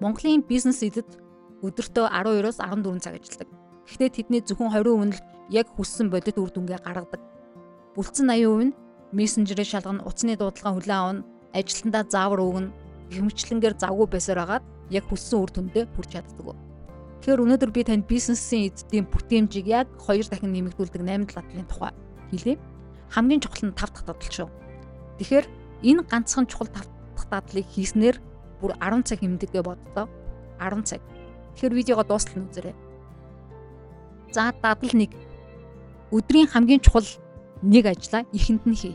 Монголын бизнес эдэд өдөртөө 12-оос 14 цаг ажилладаг. Гэхдээ тэдний зөвхөн 20% нь л яг хүссэн бодит үр дүнгээ гаргадаг. Бүлцэн 80% нь мессенжерээ шалгана, утасны дуудлагаа хүлээн авна, ажилтнаа заавар өгнө, хэмжлэнгээр завгүй байсаар хагаад яг хүссэн үр дүндээ хүрч чаддаг. Тэгэхээр өнөөдөр би танд бизнесийн эзэдийн бүтээмжийг яг 2 дахин нэмэгдүүлдэг 8 дадлын тухай хэлье. Хамгийн чухал нь 5 дахь дадал шүү. Тэгэхээр энэ ганцхан чухал 5 дахь дадлыг хийснээр бүр 10 цаг хэмдэг гэж бодлоо. 10 цаг. Тэгэхээр видеого дуустал нь үзээрэй. За, дадал 1. Өдрийн хамгийн чухал нэг ажлаа эхэнд нь хий.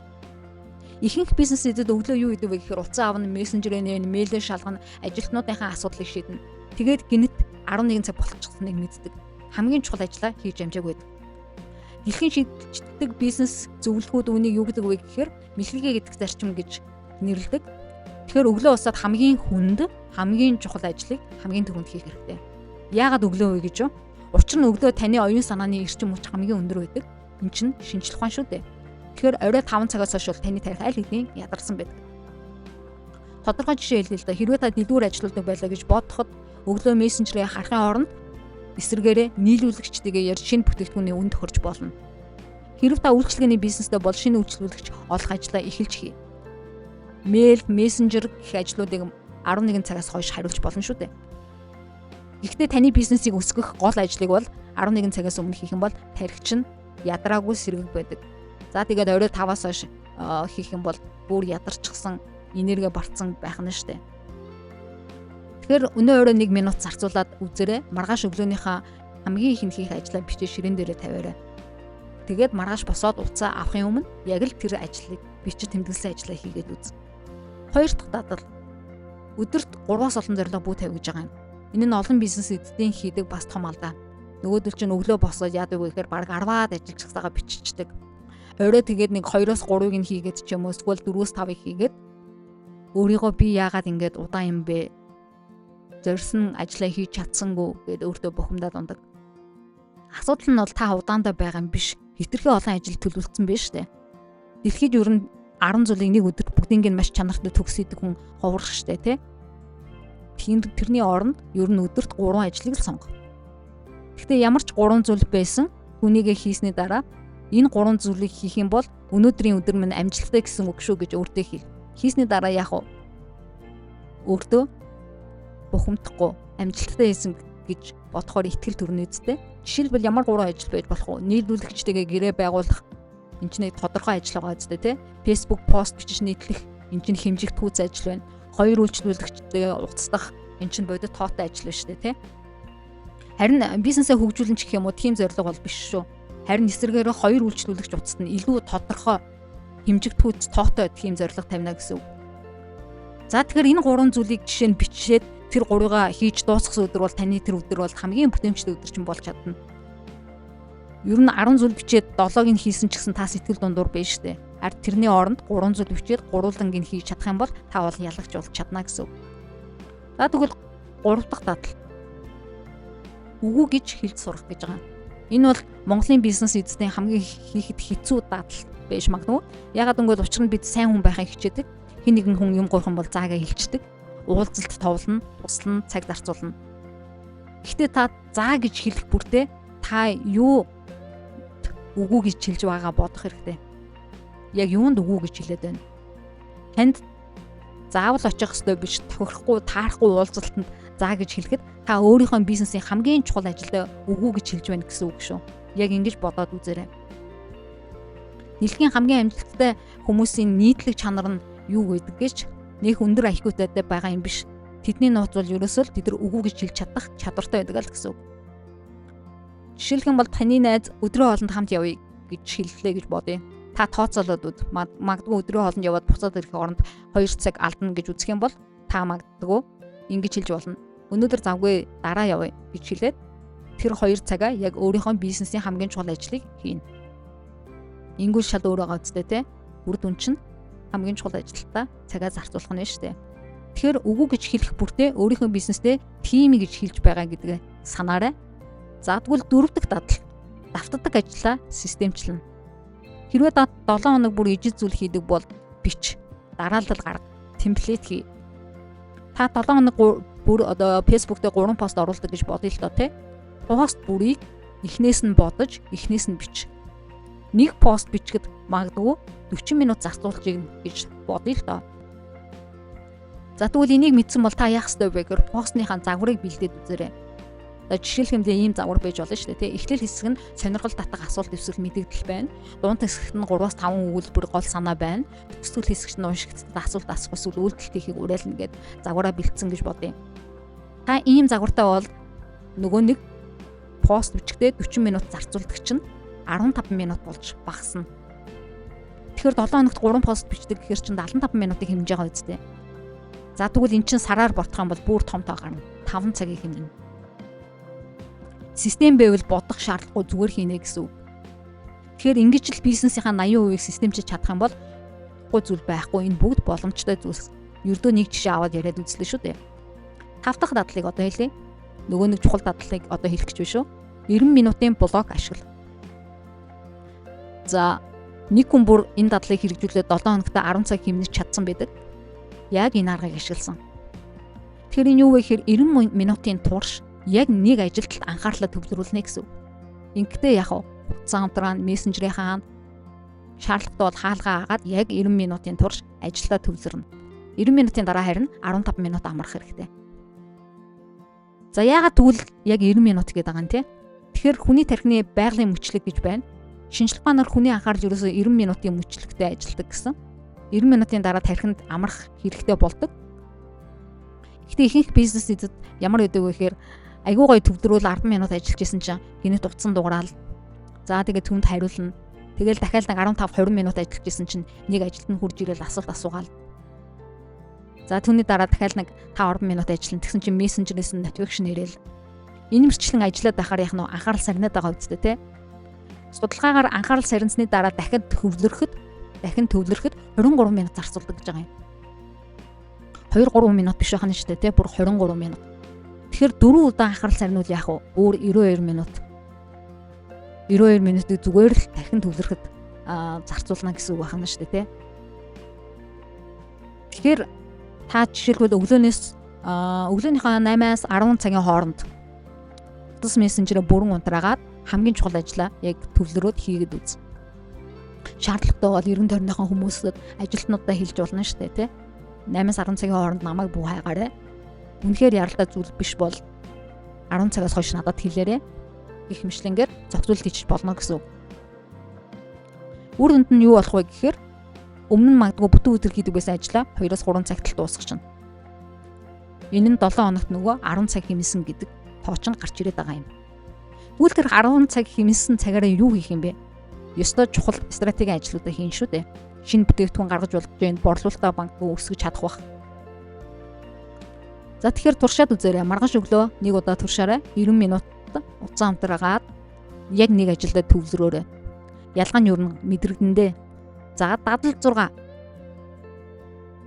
Ихэнх бизнес эзэд өглөө юу хийдэг вэ гэхээр утсаа авна, мессенжерээ нээн, мэйлээ шалгана, ажилтнуудынхаа асуудлыг шийднэ. Тэгээд гинэт 11 цаг болчихсныг мэддэг. Хамгийн чухал ажлаа хийж амжаагүй байдаг. Дэлхийн шийддэг бизнес зөвлөгөөд үүнийг юу гэдэг вэ гэхээр мэлхлэгээ гэдэг зарчим гэж нэрлэдэг. Тэгэхээр өглөө босоод хамгийн хүнд, хамгийн чухал ажлыг хамгийн түрүүнд хийх хэрэгтэй. Яагаад өглөө вэ гэж юу? Учир нь өглөө таны оюун санааны эрчим хүч хамгийн өндөр байдаг. Энд чинь шинжлэх ухаан шүү дээ. Тэгэхээр орой 5 цагаас хойш бол таны тарих аль хэдийн ядарсан байдаг. Тодорхой жишээ хэлье л да. Хэрвээ та дэлгүүр ажилладаг байлаа гэж бодоход өглөө мессенжерээ харахын оронд эсрэгээрээ нийлүүлэгчтэйгээ ярьж шинэ бүтээгдэхүүний үн тохирч болно. Хэрв та үйлчилгээний бизнестэй бол шинэ үйлчлүүлэгч олох ажлаа эхэлж хий. Мэйл, мессенжер гэх ажлуудыг 11 цагаас хойш хариулж болно шүү дээ. Гэхдээ таны бизнесийг өсгөх гол ажлыг бол 11 цагаас өмнө хийх юм бол тархич нь ядраагүй сэргэг байдаг. За, тэгээд орой 5-аас хойш хийх юм бол бүр ядарчихсан, энерги барцсан байх нь шүү дээ. Тэгэхээр өнөө орой 1 минут зарцуулаад үзээрэй. Маргааш өглөөнийхөө хамгийн ихэнд хийх ажлаа бичиж ширээн дээрээ тавиарай. Тэгээд маргааш босоод утсаа авахын өмнө яг л тэр ажлыг бичиж тэмдэглэсэн ажлаа хийгээд үз. Хоёр дахь дадал. Өдөрт 3-аас олон зорилго бүү тавь гэж байгаа юм. Энэ нь олон бизнес эзэдийн хийдэг бас том алдаа. Нөгөөдөл чинь өглөө босоод яадаг вэ гэхээр бараг 10-аад ажиллаж биччихдэг. Орой тэгээд нэг 2-оос 3-ыг нь хийгээд ч юм уу эсвэл 4-өөс 5-ыг хийгээд өөрийгөө би яагаад ингэж удаан юм бэ? Зорьсон ажлаа хийж чадсангүй гэд өөртөө бухимдаад ундаг. Асуудал нь бол та удаандаа байгаа юм биш. Хитрхи олон ажил төлөвлөсөн байж штэ. Дэлхийд ер нь 10 зүйлийг нэг өдөрт бүгдийг нь маш чанартай төгсөйдөг хүн ховрох штэ, тий. Тэрний оронд ер нь өдөрт 3 ажлыг л сонго. Гэхдээ ямар ч 3 зүйл байсан түүнийгээ хийсний дараа энэ 3 зүйлийг хийх юм бол өнөөдрийн өдөр минь амжилттай гэсэн үг шүү гэж өөртөө хэл. Хийсний дараа яах вэ? Өөртөө бухимдахгүй амжилттай хийсэн гэж бодохоор итгэл төрнө үсттэй. Жишээлбэл, ямар 3 ажил байж болох вэ? Нийлүүлэгчтэйгээ гэрээ байгуулах, энэ чинь нэг тодорхой ажил байгаа үстэй, тий. Facebook пост бичиж нийтлэх, энэ чинь хэмжигдэхүүц ажил байна. Хоёр үйлчлүүлэгчтэйгээ уулзах, энэ чинь бодит тоотой ажил байна шүү дээ, тий. Харин бизнесээ хөгжүүлэн ч гэх юм уу, тийм зорилго бол биш шүү. Харин эсрэгээр хоёр үйлчлүүлэгч уцад нь илүү тодорхой, хэмжигдэхүүц, тоотой тийм зорилго тавина гэсэн үг. За, тэгэхээр энэ гурван зүйлийг жишээ нь бичээд тэр гурвыгаа хийж дуусгасан өдөр бол таны тэр өдөр бол хамгийн бүтээмжтэй өдөр чинь болж чадна. Ер нь 10 зүйл бичээд 7-ыг нь хийсэн ч гэсэн та сэтгэл дундуур байж штэ. Харин тэрний оронд 3 зүйл бичээд гурвууланг нь хийж чадах юм бол та бол ялагч болж чадна гэсэн үг. За, тэгвэл 3 дахь дадал. Үгүй гэж хэлж сурах гэж байгаа. Энэ бол Монголын бизнес эзэдийн хамгийн хийхэд хэцүү дадал байж магадгүй. Ягаад гэвэл учир нь бид сайн хүн байхыг хичээдэг. Хэн нэгэн хүн юм гуйх юм бол заагаа хэлчихдэг. Уулзалт товлно, туслана, цаг зарцуулна. Гэхдээ та заа гэж хэлэх бүртээ та юу үгүй гэж хэлж байгаа бодох хэрэгтэй. Яг юунд үгүй гэж хэлээд байна? Танд заавал очих ёстой биш, тохирохгүй, таарахгүй уулзалтанд заа гэж хэлэхэд та өөрийнхөө бизнесийн хамгийн чухал ажилдаа үгүй гэж хэлж байна гэсэн үг шүү. Яг ингэж бодоод үзээрэй. Дэлхийн хамгийн амжилттай хүмүүсийн нийтлэг чанар нь юу гэдэг гэж нэг өндөр IQ-тай байгаа юм биш. Тэдний нууц бол ерөөсөө л тэд нар үгүй гэж хэлж чадах чадвартай байдаг л гэсэн үг. Жишээлх юм бол таны найз өдрөө хоолнд хамт явъя гэж хэллээ гэж бодъё. Та тооцоолоод үз. Магадгүй өдрөө хоолнд яваад буцаад ирэх оронд 2 цаг алдна гэж үзэх юм бол та магадгүй ингэж хэлж болно. Өнөөдөр завгүй, дараа явъя гэж хэлээд тэр 2 цагаа яг өөрийнхөө бизнесийн хамгийн чухал ажлыг хийнэ. Ингүүл шал өөр байгаа үстэй, те. Үр дүн чинь хамгийн чухал ажилдаа цагаа зарцуулах нь шүү дээ. Тэгэхээр үгүй гэж хэлэх бүртээ өөрийнхөө бизнесдээ тийм гэж хэлж байгаа гэдгээ санаарай. За, тэгвэл дөрөв дэх дадал. Давтдаг ажлаа системчлэн. Хэрвээ та 7 хоног бүр ижил зүйл хийдэг бол бич. Дараалал гарга. Template хий. Та 7 хоног Бүр одоо Facebook дээр 3 пост оруулдаг гэж бодъё л доо, тий. Пост бүрийг эхнээс нь бодож, эхнээс нь бич. Нэг пост бичгэд магадгүй 40 минут зарцуулж гин гэж бодъё л доо. За, тэгвэл энийг мэдсэн бол та яах ёстой вэ гэхээр постныхаа загварыг бэлдээд үзээрэй. За, жишээлх юм ийм загвар байж болно шүү дээ, тий. Эхлэл хэсэг нь сонирхол татах асуулт эсвэл мэдэгдэл байна. Дунд хэсэгт нь 3-5 өгүүлбэр гол санаа байна. Төгсгөл хэсэгт нь уншигчдад асуулт асуух эсвэл үйлдэл хийхийг уриална гэд загвараа бэлдсэн гэж бодъё. Та ийм загвартай бол нөгөө нэг пост бичгтээ 40 минут зарцуулдаг чинь 15 минут болж багасна. Тэгэхээр 7 хоногт 3 пост бичдэг гэхээр чинь 75 минутын хэмжээ байгаа үстэй. За, тэгвэл эн чинь сараар бодох юм бол бүр том тоо гарна. 5 цагийн хэмнэнэ. Систем байвал бодох шаардлагагүй, зүгээр хийнэ гэсэн үг. Тэгэхээр ингэж л бизнесийнхаа 80%-ийг системчилж чадах юм бол гой зүйл байхгүй. Энэ бүгд боломжтой зүйлс. Ердөө нэг жишээ аваад яриад үзлээ шүү дээ. Тав дахь дадлыг одоо хэлье. Нөгөө нэг чухал дадлыг одоо хэлэх гэж байна шүү. 90 минутын блок ашигла. За, нэг хүн бүр энэ дадлыг хэрэгжүүлээд 7 хоногт 10 цаг хэмнэж чадсан байдаг. Яг энэ аргыг ашигласан. Тэгэхээр энэ юу вэ гэхээр 90 минутын турш яг нэг ажилд анхаарлаа төвлөрүүлнэ гэсэн үг. Ингэхдээ яг утсан хамтраа, мессенжерийн хаана шаардлагатай бол хаалгаа агаад яг 90 минутын турш ажилдаа төвлөрнө. 90 минутын дараа харин 15 минут амрах хэрэгтэй. За, яагаад тэгвэл яг 90 минут гэдэг байгаа юм те? Тэгэхээр хүний тархины байгалийн мөчлөг гэж байна. Шинжлэх ухаанаар хүний анхаарал ерөөсөө 90 минутын мөчлөгтэй ажилладаг гэсэн. 90 минутын дараа тархинд амрах хэрэгтэй болдог. Гэхдээ ихэнх бизнес эзэд ямар байдаг вэ гэхээр айгуу гоё төвлөрөөл 10 минут ажиллаж исэн чинь гинэт утсан дуграал. За, тэгээд түнд хариулна. Тэгэл дахиад нэг 15 20 минут ажиллаж исэн чинь нэг ажилт нь хурж ирэл асуулт асуугаал. За, түүний дараа дахиад нэг 5 10 минут ажиллана. Тэгсэн чинь мессенжерээс нь notification ирээл. Энэ мэрчлэн ажиллаад байхаар яг нөө анхаарал сарнаад байгаа үстэй, те. Судалгаагаар анхаарал сарнисны дараа дахиад төвлөрөхөд 23 минут зарцуулдаг гэж байгаа юм. 2 3 минут биш байх нь шүү дээ, те. Бүр 23 минут. Тэгэхээр дөрвөн удаа анхаарал сарнуул яах вэ? Өөр 92 минут. 92 минутыг зүгээр л дахин төвлөрөхөд зарцуулна гэсэн үг байна шүү дээ, те. Тэгэхээр та жишээлбэл өглөөнийхөө 8-аас 10 цагийн хооронд утас мессенжерээ бүрэн унтраагаад хамгийн чухал ажлаа яг төвлөрөөд хийгээд үз. Шаардлагатай бол эргэн тойрныхон хүмүүсэд, ажилтнуудаа хэлж болно шүү дээ, тэ. 8-аас 10 цагийн хооронд намайг бүү хайгаарай. Үнэхээр яралтай зүйл биш бол 10 цагаас хойш надад хэлээрэй гэх мэтлэнгээр зохицуулт хийж болно гэсэн үг. Үр дүнд нь юу болох вэ гэхээр өмнө нь магадгүй бүтэн өдөр хийдэг байсан ажлаа 2-3 цагт л дуусгах чинь. Энэ нь 7 хоногт нөгөө 10 цаг хэмнэсэн гэдэг тоо чинь гарч ирээд байгаа юм. Тэгвэл тэр 10 цаг хэмнэсэн цагаараа юу хийх юм бэ? Ёстой чухал стратегийн ажлуудаа хийн шүү дээ. Шинэ бүтээгдэхүүн гаргаж болж гин, борлуулалтаа банкгүй өсгөж чадах бах. За, тэгэхээр туршаад үзээрэй. Маргааш өглөө нэг удаа туршаарай. 90 минут утсан хамтраагаад яг нэг ажилдаа төвлөрөөрэй. Ялгаа нь юу н мэдрэгдэндээ. За, дадал 6.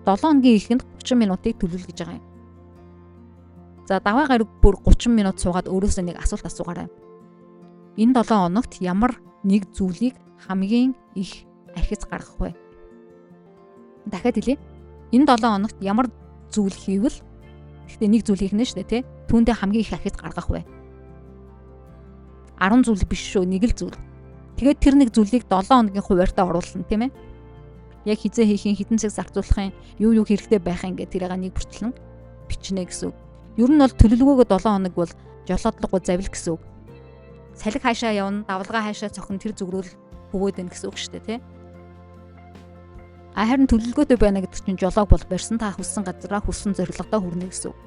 7 хоногийн эхэнд 30 минутыг төлөв гэж байгаа юм. За, даваа гараг бүр 30 минут суугаад өөрөөсөө нэг асуулт асуугаарай. Энэ 7 хоногт ямар нэг зүйлийг хамгийн их архиц гаргах вэ? Дахиад хэлье. Энэ 7 хоногт ямар зүйл хийвэл, гэхдээ нэг зүйл хийх нь шүү дээ, тий? Түүндээ хамгийн их архиц гаргах вэ? 10 зүйл биш шүү, нэг л зүйл. Тэгээд тэр нэг зүйлийг 7 хоногийн хуваарьтаа оруулна, тийм ээ? Яг хизээ хийх юм, хэдэн цаг зарцуулах юм, юу юу хэрэгтэй байх юм гэх тэрийг нэг бүрчлэн бичнэ гэсэн үг. Ер нь бол төлөвлөгөөгөө 7 хоног бол жолоодлогогүй завил гэсэн үг. Салхи хаашаа явна, давлгаа хаашаа цохино, тэр зүгрүүл хөвөөд байна гэсэн үг шүү дээ, тий? А харин төлөвлөгөөтэй байна гэдэг чинь жолоог бол барьсан, та хүссэн газараа, хүссэн зорилгодоо хүрнэ гэсэн үг.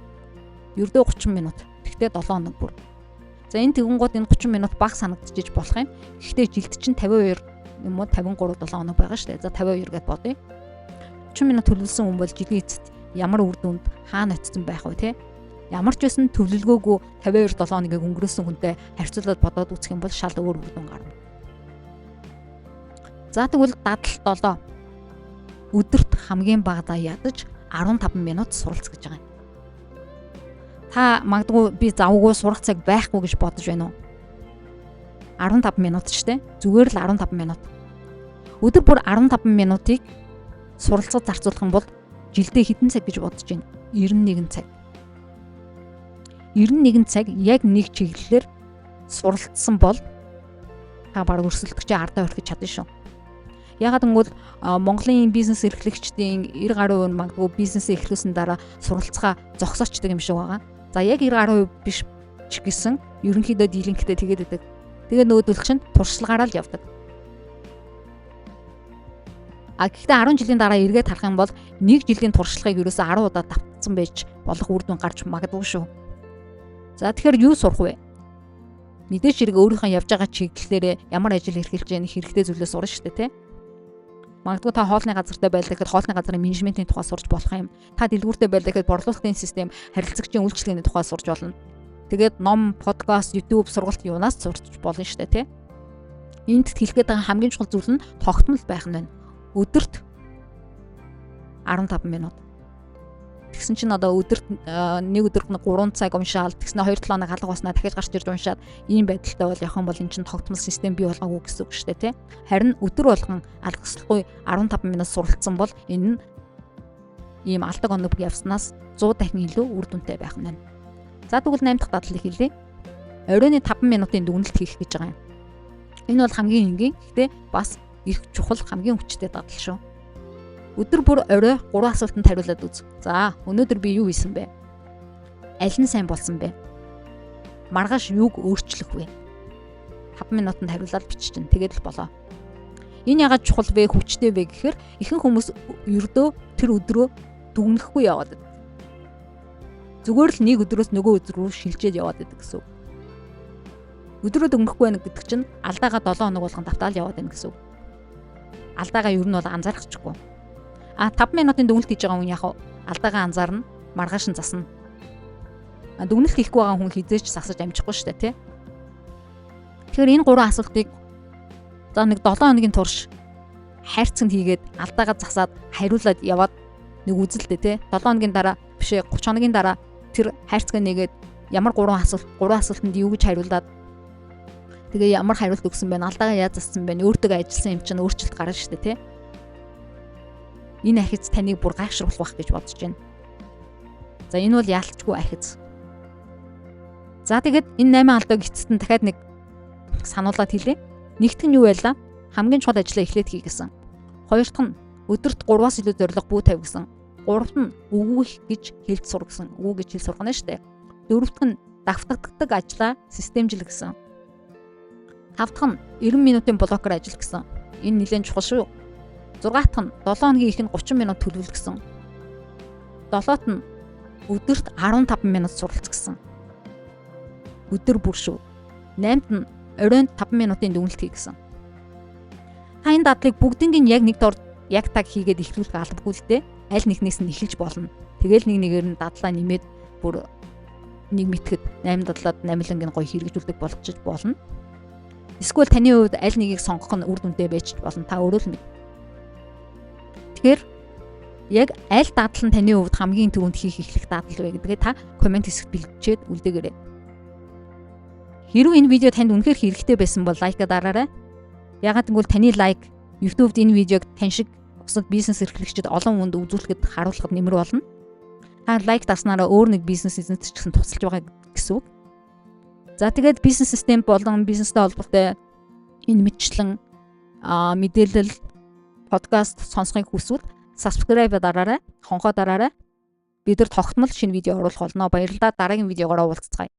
Ердөө 30 минут. Тэгтээ 7 хоног бүр. За, энэ тэгэнгүүт энэ 30 минут бага санагдчихэж болох юм. Гэхдээ жилд чинь 52 юм уу 53 7 хоног байгаа шүү дээ. За, 52 гэдээ бодъё. 30 минут төлөвлөсөн хүн бол жилийн эцэст ямар үр дүнд хаана очсон байх вэ, те? Ямар ч байсан төлөвлөгөөгүй 52 7 хоногийг өнгөрөөсөн хүнтэй харьцуулаад бодоод үзэх юм бол шал өөр үр дүн гарна. За, тэгвэл дадал 7, өдөрт хамгийн багадаа ядаж 15 минут суралц гэж байгаа юм. Та магадгүй би завгүй, сурах цаг байхгүй гэж бодож байна уу? 15 минут ч те. Зүгээр л 15 минут. Өдөр бүр 15 минутыг суралцахад зарцуулах юм бол жилдээ хэдэн цаг гэж бодож байна? 91 цаг. 91 цаг яг нэг чиглэлээр суралцсан бол та бараг өрсөлдөгчөө ардаа өрхөж чадна шүү. Ягаад гэвэл Монголын бизнес эрхлэгчдийн 90 гаруй хувь нь магадгүй бизнесээ эхлүүлсэн дараа суралцгаа зогсоочдөг юм шиг байгаа. За яг 90 гаруй хувь биш ч гэсэн ерөнхийдөө дийлэнхтэй тэгээд байдаг. Тэгээ нөгөөдөл чинь туршлагаараа л явдаг. А гэхдээ 10 жилийн дараа эргээд харах юм бол нэг жилийн туршлагыг ерөөсөө 10 удаа давтсан байж болох үр дүн гарч магадгүй шүү. За тэгэхээр юу сурах вэ? Мэдээж хэрэг өөрийнхөө явж байгаа чиглэлээрээ ямар ажил эрхэлж яах хэрэгтэй зүйлээ сурна шүү дээ, тэ? Магадгүй та хоолны газартай байлаа гэхэд хоолны газрын менежментийн тухай сурч болох юм. Та дэлгүүртэй байлаа гэхэд борлуулалтын систем, харилцагчийн үйлчилгээний тухай сурч болно. Тэгээд ном, подкаст, YouTube сургалт юунаас сурч болно шүү дээ, тэ? Энд хэлэх гээд байгаа хамгийн чухал зүйл нь тогтмол байх нь байна. Өдөрт 15 минут. Тэгсэн чинь одоо өдөрт нэг өдөрт 3 цаг уншаал, тэгснэ 2-7 хоног алга баснаа дахиж гарч ирж уншаад ийм байдалтай бол явах юм бол эн чинь тогтмол систем бий болгоогүй гэсэн үг шүү дээ, тий. Харин өдөр болгон алгаслахгүй 15 минут суралцсан бол энэ нь ийм алдаг оног явснаас 100 дахин илүү үр дүнтэй байх нь байна. За тэгвэл 8 дахь дадлалыг хэлье. Оройн 5 минутын дүгнэлт хийх гэж байгаа юм. Энэ бол хамгийн энгийн, гэхдээ бас их чухал хамгийн хүчтэй дадал шүү. Өдөр бүр орой 3 асуултанд хариулаад үз. За, өнөөдөр би юу хийсэн бэ? Аль нь сайн болсон бэ? Маргааш юуг өөрчлөх вэ? 5 минутанд хариулаад биччихнэ. Тэгээд л болоо. Энэ ягаад чухал вэ, хүчтэй вэ гэхээр ихэнх хүмүүс ердөө тэр өдрөө дүгнэхгүй яваад байдаг. Зүгээр л нэг өдрөөс нөгөө өдөр рүү шилжээд яваад байдаг гэсэн үг. Өдрөө дүгнэхгүй байна гэдэг чинь алдаагаа 7 хоног болгон давтаал яваад байна гэсэн үг. Алдаагаа ер нь бол анзаарчихгүй. А 5 минутын дүгнэлт хийж байгаа хүн яг алдаагаа анзаарна, маргааш нь засна. А дүгнэлт хийхгүй байгаа хүн хизээч засаж амжихгүй шүү дээ, тий? Тэгэхээр энэ гурван асуултыг за нэг 7 хоногийн турш хайрцагт хийгээд алдаагаа засаад хариулаад яваад нэг үзэлтэй, тий? 7 хоногийн дараа биш 30 хоногийн дараа тэр хайрцаг нэгээд ямар гурван асуулт, гурван асуултанд юу гэж хариулаад тэгээ ямар хариулт өгсөн бэ? Алдаагаа яаж зассан бэ? Өөртөө ажилласан юм чинь өөрчлөлт гарна шүү дээ, тий? Энэ ахиц таныг бүр гайхшруулах байх гэж бодож байна. За энэ бол яалтчгүй ахиц. За тэгээд энэ 8 алдааг эцэст нь дахиад нэг сануулад хэлье. Нэгдэх нь юу байлаа? Хамгийн чухал ажлаа эхлээд хий гэсэн. Хоёрт нь өдөрт 3-аас илүү зорилго бүү тавь гэсэн. Гуравт нь үгүй гэж хэлж сур гэсэн. Үгүй гэж хэл сурах нь шүү дээ. Дөрөвт нь давтагддаг ажлаа системжил гэсэн. Тав дахь нь 90 минутын блокоор ажил гэсэн. Энэ нэлээд чухал шүү. 6 дахь нь 7 хоногийн эхэнд 30 минут төлөвлөл гэсэн. 7-т нь өдөрт 15 минут суралц гэсэн. Өдөр бүр шүү. 8-т нь оройн 5 минутын дүгнэлт хий гэсэн. Та энэ дадлыг бүгднийг нь яг нэг дор яг таг хийгээд эхлүүлэх албагүй л дээ. Аль нэгнээс нь эхэлж болно. Тэгэл нэг нэгээр нь дадлаа нэмээд бүр нэг мэтгэд 8 дадлаад 8 ланг нь гоё хэрэгжүүлдэг болчих болно. Эсвэл таны хувьд аль нэгийг сонгох нь үр дүнтэй байж болно. Та өөрөө л мэд. Тэгэхээр яг аль дадал нь таны хувьд хамгийн түрүүнд хийх эхлэх дадал вэ гэдгээ та comment хэсэгт бичээд үлдээгээрэй. Хэрвээ энэ видео танд үнэхээр хэрэгтэй байсан бол like дараарай. Ягаад гэвэл таны like YouTube-д энэ видеог тань шиг бусад бизнес эрхлэгчид олон хүнд үзүүлэхэд харуулахад нэмэр болно. Та like дарснараа өөр нэг бизнес эзэнт ч гэсэн тусалж байгаа гэсэн үг. За тэгээд бизнес систем болон бизнестэй холбоотой энэ мэтчлэн мэдээлэл подкаст сонсохыг хүсвэл subscribe дараарай, хонхоо дараарай. Бид нар тогтмол шинэ видео оруулах болно. Баярлалаа. Дараагийн видеогоор уулзцгаая.